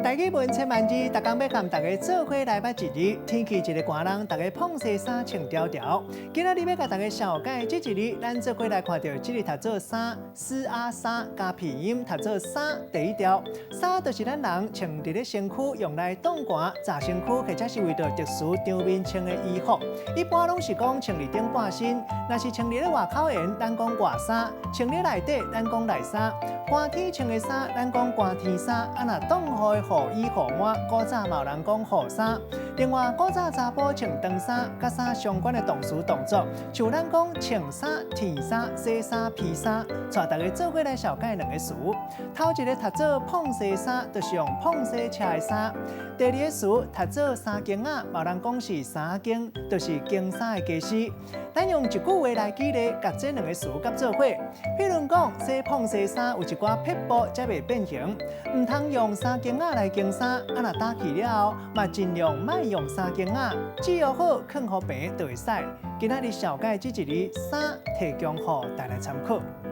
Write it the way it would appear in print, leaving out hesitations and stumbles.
台語文千萬字，逐工欲佮大家做伙來捌一字。天氣一个寒冷，大家膨西衫穿牢牢。今仔日欲共大家紹解這一字，咱做伙來看著這个讀做衫，絲仔衫佮鼻音讀做沙。第一條，衫就是咱人穿佇咧身軀用來擋寒、紮身軀，或者是為著特殊場面穿的衣服。一般攏是講穿佇頂半身，若是穿佇咧外口緣，咱講外衫；穿佇內底，咱講內衫。寒天穿的衫，咱講寒天衫。啊，若擋雨的雨衣雨帽，古早嘛有人講雨衫。另外，古早查埔穿長衫，佮衫相關的動詞動作，像咱講穿衫、添衫、洗衫、披衫，帶大家做伙來紹解兩个詞。頭一个讀做膨西衫，就是用膨西車的衫。第二个詞讀做衫間仔，嘛有人講是衫間，就是經衫的家私。咱用一句話來舉例，共這兩个詞佮做伙。譬如講，洗膨西衫有一寡撇步才袂變形，毋通用衫間仔來經衫。啊，若打去了後，嘛盡量莫用衫間仔，只要好囥予平就會使。今仔日紹解這一字衫，提供予大家參考。